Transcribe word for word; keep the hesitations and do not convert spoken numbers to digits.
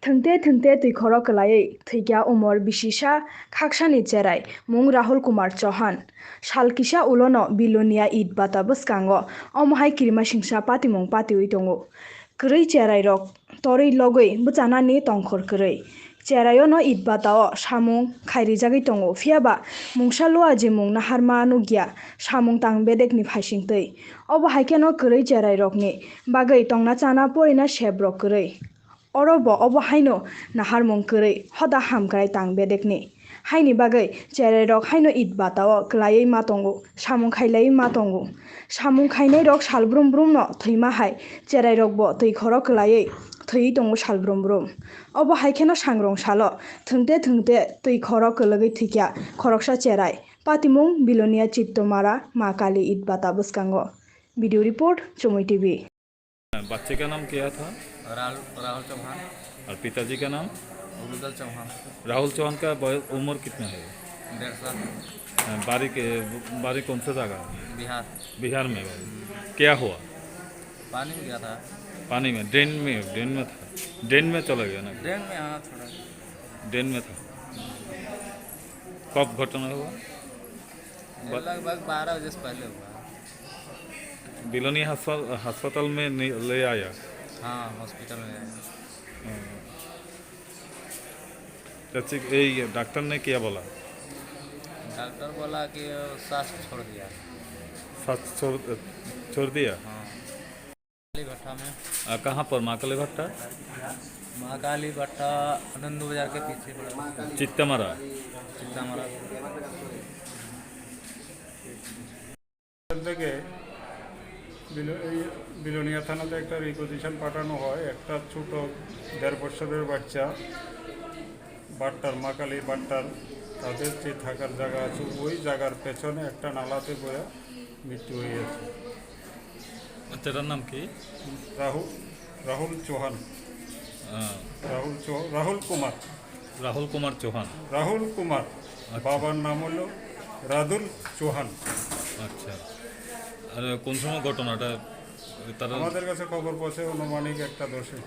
Thwngte thwngte twi khoro kwlaiwi thwikya umor bisisa khaksani cherai, mung Rahul Kumar Chauhan. Sal kisa ulono Bilonia It Bata bwskango omo hai kirimasingsa patimung patiwi tongo. Kwrwi cherairok torwi logwi bwchanani tongkhor kwrwi. Cheraiono It Batao samung khairijagwi tongo, phiyaba mungsa Luajimung naharma nukya samung tang bedekni phaisingtwi. Obo hai kheno kwrwi cherairokni bagwi tongna chana porina sebrok kwrwi. Oro bo obo haino naharmung kwrwi hoda hamkrai tang bedekni. Haini bagwi cherairok haino It Batao kwlaiwi ma tongo, samung khailaiwi ma tongo. Samung khainairok sal brum brumno thwima hai cherairokbo twi khoro kwlaiwi thwiwi tongo sal brum brum. Obo hai kheno sangrong salo thwngte thwngte twi khoro kwlwgwi thwikya khoroksa cherai. Patimung Bilonia Chittomara Ma Kali It Bata bwskango. Video report, Chumui T V. बच्चे का नाम क्या था? राहुल, राहुल चौहान। और पिताजी का नाम? रुदल चौहान। राहुल चौहान का बय-, उम्र कितना है? डेढ़ साल। हाँ, बारी के, बारी कौन सा जगह है? बिहार। बिहार में है। क्या हुआ? पानी में गया था। पानी में, ड्रेन में, ड्रेन में था। ड्रेन में चला गया ना? ड्रेन में, हाँ, थोड़ा। ड्रेन में था। कब घटना हुआ? ये ब- लगभग बारह बजे से पहले हुआ। बिलोनी अस्पताल, अस्पताल में नहीं, ले आया? हाँ, हॉस्पिटल में आया। हम्म। तो ठीक, ये डॉक्टर ने क्या बोला? डॉक्टर बोला कि वो सांस छोड़ दिया। सांस छोड़, छोड़ दिया? हाँ। काली भट्टा में। आ, कहाँ पर महाकाली भट्टा? महाकाली भट्टा आनंद बाजार के पीछे पड़ा। चित्तमारा। चित्तमारा। থেকে বিলো-, এই বিলোনিয়া থানাতে একটা রিকুইজিশন পাঠানো হয়, একটা ছোট দেড় বছরের বাচ্চা বাট্টার, মাকালি বাট্টার, তাদের যে থাকার জায়গা আছে, ওই জায়গার পেছনে একটা নালাতে পড়ে মৃত্যু হয়ে গেছে। বাচ্চাটার নাম কি? রাহুল, রাহুল চৌহান। হ্যাঁ। রাহুল চৌ-, রাহুল কুমার। রাহুল কুমার চৌহান। রাহুল কুমার। আচ্ছা। বাবার নাম হলো রাদুল চৌহান। আচ্ছা। আর কোন সময় ঘটনাটা? তারা আমাদের কাছে খবর পৌঁছে অনুমানিক একটা দশে।